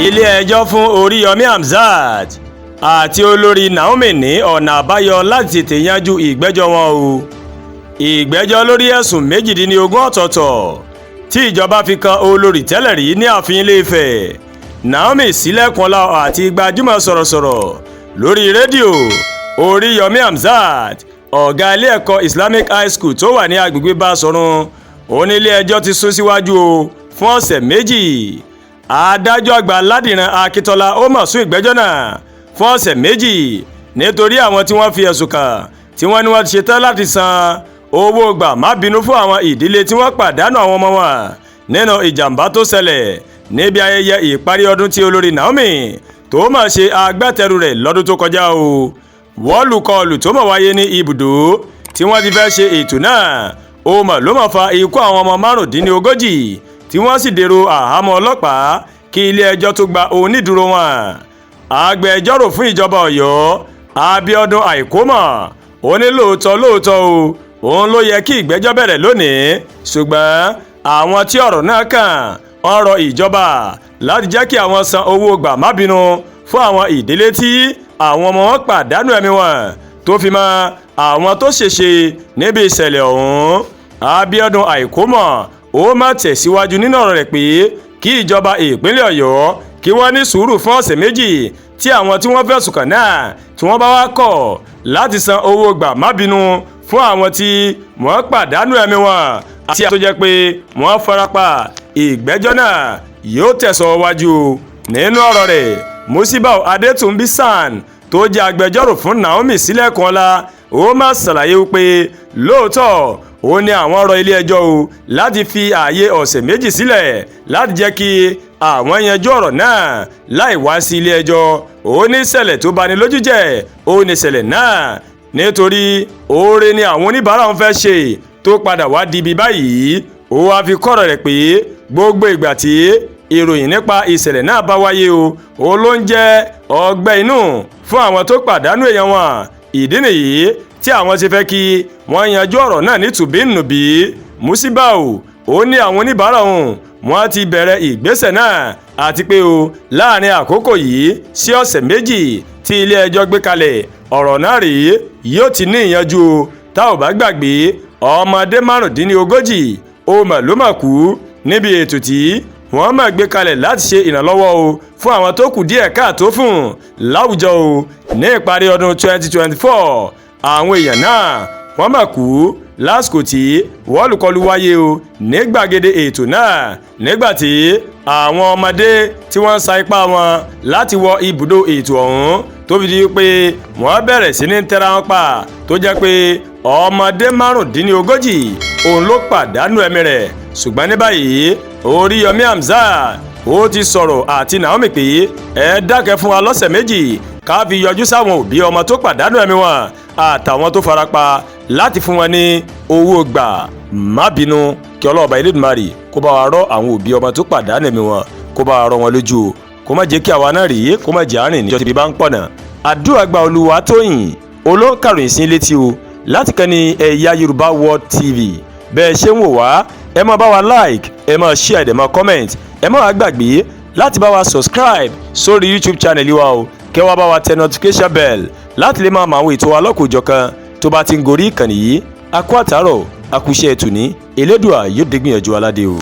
Ilé-ẹjọ́ fún Oríyọmi Hamzat àti olórí Naomi ní ọ̀nà àbáyọ láti tètè yanjú ìgbẹ́jọ́ wọn o. Ìgbẹ́jọ́ lórí ẹ̀sùn 18 ọ̀tọ̀ọ̀tọ̀ tí ìjọba fi kan olórí tẹ́lẹ̀ rí ní ààfin Ilé-Ifẹ̀ Naomi Sílẹ̀kùnọlá àti gbajúmọ̀ sọ̀rọ̀sọ̀rọ̀ lórí rédíò Oríyọmi Hamzat, ọ̀gá ilé ẹ̀kọ́ Islamic High School tó wà ní agbègbè Báṣọ̀run, ó ní ilé-ẹjọ́ ti sún síwájú o fún ọ̀sẹ̀ 2. Adájọ́ àgbà Ládìran Akíntola ó mà sún ìgbẹ́jọ́ náà fún ọ̀sẹ̀ 2 nítorí àwọn tí wọ́n fi ẹ̀sùn kàn, tí wọ́n ní wọ́n ti ṣetán láti san owó gbà má bínú fún àwọn ìdílé tí wọ́n pàdánù àwọn ọmọ wọn nínú ìjàmbá tó ṣẹlẹ̀ níbi ayẹyẹ ìparí ọdún tí olórí Naomi tó mà ṣe agbátẹrù rẹ̀ lọ́dún tó kọjá o. Wọ́ọ̀lùkọlù tó mọ̀ wáyé ní ibùdó tí wọ́n ti fẹ́ ṣe ètò náà ó mọ̀ ló mọ̀ fa ikú àwọn ọmọ 35, tí wọ́n sì dèrò àhámọ́ ọlọ́pàá kí ilé-ẹjọ́ tó gba onídùúró wọn. Agbẹjọ́rò fún ìjọba Ọ̀yọ́, Abíọ́dún Àìkómọ̀, ó ní lóòótọ́ lóòótọ́ o, òun ló yẹ kí ìgbẹ́jọ́ bẹ̀rẹ̀ lónìí, ṣùgbọ́n àwọn tí ọ̀rọ̀ náà kàn wọ́n rọ ìjọba láti jẹ́ kí àwọn san owó gbà má bínú fún àwọn ìdílé tí àwọn ọmọ wọn pàdánù ẹ̀mí wọn, tó fi mọ́ àwọn tó ṣèṣe níbi ìṣẹ̀lẹ̀ ọ̀hún. Abíọ́dún Àìkómọ̀ ó má tẹ̀síwájú nínú ọ̀rọ̀ rẹ̀ pé kí ìjọba ìpínlẹ̀ Ọ̀yọ́ kí wọ́n ní sùúrù fún ọ̀sẹ̀ 2, tí àwọn tí wọ́n fẹ̀sùn kàn náà tí wọ́n bá wá kọ̀ láti san owó gbà má bínú fún àwọn tí wọ́n pàdánù ẹ̀mí wọn àti àwọn tó jẹ́ pé wọ́n farapa, ìgbẹ́jọ́ náà yóò tẹ̀sọ̀ wájú. Nínú ọ̀rọ̀ rẹ̀, Musibau Adétúnbí SAN, tó jẹ́ agbẹjọ́rò fún Naomi Sílẹ̀kùnọlá, ó má ṣàlàyé pé lóòótọ́ ó ní àwọn rọ ilé-ẹjọ́ o láti fi ààyè ọ̀sẹ̀ 2 sílẹ̀ láti jẹ́ kí àwọn yanjú ọ̀rọ̀ náà láì wá sí ilé-ẹjọ́. Ó ní ìṣẹ̀lẹ̀ tó bani lójú jẹ́ ó ní ìṣẹ̀lẹ̀ náà, nítorí oore ni àwọn oníbàárà wọn fẹ́ ṣe tó padà wá di ibi báyìí. Ó wáá fi kọ́rọ̀ rẹ̀ pé gbogbo ìgbà tí ìròyìn nípa ìṣẹ̀lẹ̀ náà bá wáyé o, ó ló ń jẹ́ ọgbẹ́ inú fún àwọn tó pàdánù èèyàn wọn. Ìdí nìyí tí àwọn ti fẹ́ kí wọ́n yanjú ọ̀rọ̀ náà ní tùbínùbí. Musibau ó ní àwọn oníbàárà òun wọ́n ti bẹ̀rẹ̀ ìgbésẹ̀ náà, àti pé o láàrin àkókò yìí sí ọ̀sẹ̀ 2 tí ilé-ẹjọ́ gbé kalẹ̀, ọ̀rọ̀ náà rèé yóò ti ní ìyanjú o. Tá ò bá gbàgbé, ọmọdé 35 ó mà ló mà kú níbi ètò tí wọ́n máa gbé kalẹ̀ láti ṣe ìrànlọ́wọ́ o fún àwọn tó kù díẹ̀ káàtó fún láwùjọ o ní ìparí ọdún 2024. Àwọn èèyàn náà wọ́n mà kú lásìkò tí wọ́ọ̀lùkọlù wáyé o ní gbàgede ètò náà, nígbà tí àwọn ọmọdé tí wọ́n ń sa ipá wọn láti wọ ibùdó ètò ọ̀hún, tó fi di pé wọ́n bẹ̀rẹ̀ sí ní tẹ́ra wọn pa, tó jẹ́ pé ọmọdé 35 òun ló pàdánù ẹ̀mí rẹ̀. Ṣùgbọ́n ní báyìí, Oríyọmí Hamzat ó ti sọ̀rọ̀ àti Naomi pé ẹ dákẹ́ fún wa lọ́sẹ̀ 2 ká fi yọjú sáwọn òbí ọmọ tó pàdánù ẹ̀mí wọn àtàwọn tó farapa láti fún wọn ní owó gbà má bínú. Kí ọlọ́ọ̀bá Elédùmarè kó bá wa rọ àwọn òbí ọmọ tó pàdánù ẹ̀mí wọn, kó bá wa rọ wọn lójú o, kó má jẹ́ kí àwa náà rí, kó má jẹ́ àárín níjọ́ tí ibi bá ń pọ̀nà. Àdúrà gba. Olúwa Tóyìn olóńkàròyìn sí létí o láti kàn ní Ẹ̀yà Yorùbá World TV. Bẹ́ẹ̀ ṣe ń wò wá, ẹ máa bá wa like, ẹ máa share, ẹ máa comment, ẹ má wá gbàgbé láti bá wa subscribe sórí YouTube channel wa o, kẹ́ wá bá wa tẹ notification bell láti lè máa mọ àwọn ètò alọ́kòjọ̀kan tó bá ti ń gorí ìkànnì yìí. A kú àtàárọ̀, a kú iṣẹ́ tòní. Elédùà yóò dé gbìyànjú aládé o.